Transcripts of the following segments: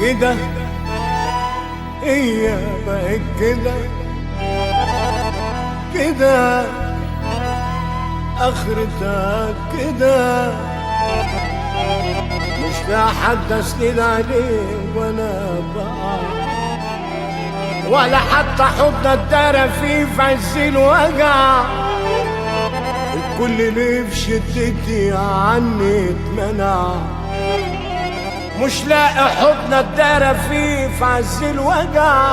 كده هي بقت كده كده اخرتها كده، مش لا حد اسند عليه وانا بقع، ولا حتى حضن الدار فيه في عز الوجع. الكل ليه في شدتي عني اتمنع، مش لاقي حضن الدار فيه في عز الوجع.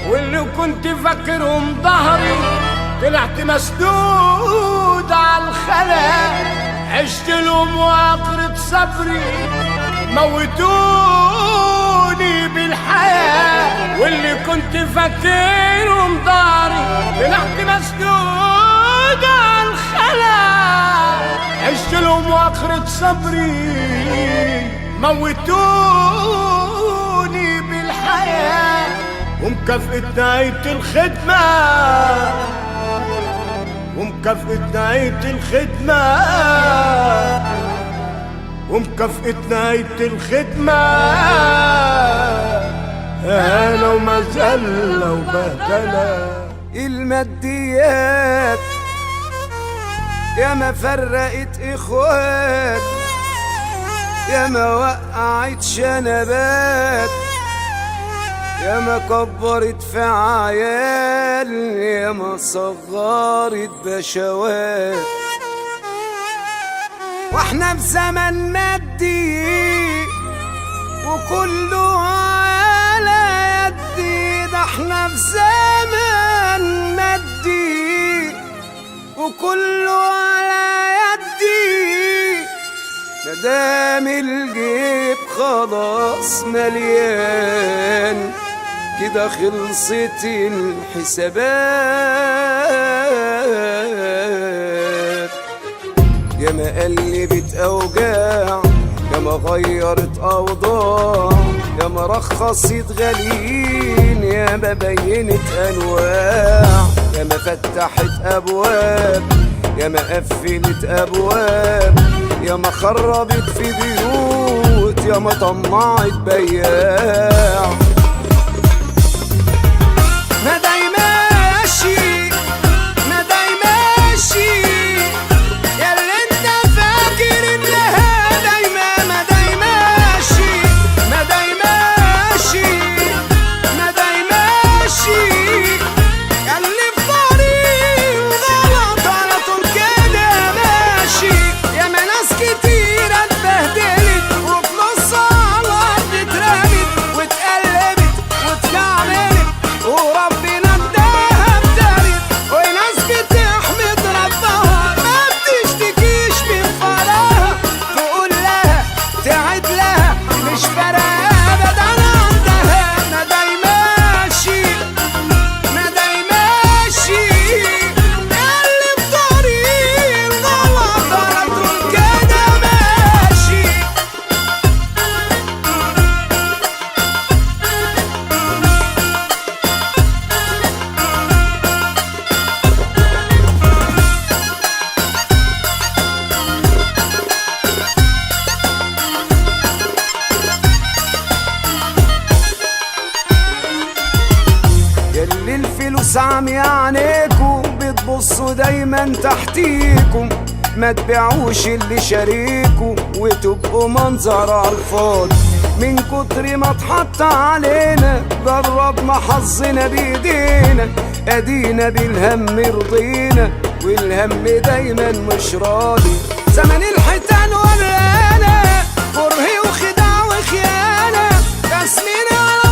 واللي كنت فاكرهم ظهري طلعت مسدود على الخلا، عشت لهم وعقرة صبري موتوني بالحياة. واللي كنت فاكرهم ظهري طلعت مسدود على الخلا، عشت لهم وعقرة صبري موتوني بالحياة. ومكافأة نهاية الخدمة، ومكافأة نهاية الخدمة، ومكافأة نهاية الخدمة أنا ومذلة وبهدلة. الماديات يا ما فرقت إخوات، يا ما وقعت شنبات، يا ما كبرت في عيال، يا ما صغرت بشوات. واحنا في زمن مادي وكله على يدي، ده احنا في زمن مادي وكله على يدي. مدام الجيب خلاص مليان كده خلصت الحسابات. يا ما قلبت أوجاع، يا ما غيرت أوضاع، يا ما رخصت غاليين، يا ما بينت أنواع، يا ما فتحت أبواب، يا ما قفلت أبواب، يا ما خربت في بيوت، يا ما طمعت بياع. ما دايماشي، ما دايماشي يا اللي انت فاكر انها دايما. ما دايماشي، ما دايماشي، ما دايماشي يا اللي في طريق غلط على طول كده ماشي. يا ما ناس كتير اتبهدلت وفي نص الارض اترمت واتقلبت واتكعبلت وربنا اداها ابتلت، وناس بتحمد ربها ما بتشتكيش من فراها، تقول لها تعد لها مش فارقه ابدا عندها. ما دايماشي، ما دايماشي اللي في طريق الغلط على طول كده ماشي. ياللي الفلوس عامية عينيكم، بتبصوا دايما تحتيكم، ما تبيعوش اللي شاريكم وتبقوا منظر عالفاضي. من كتر ما اتحط علينا جربنا حظنا بايدينا، ادينا بالهم رضينا والهم دايما مش راضي. زمن الحيتان ورانا كره وخداع وخيانة، رسمين على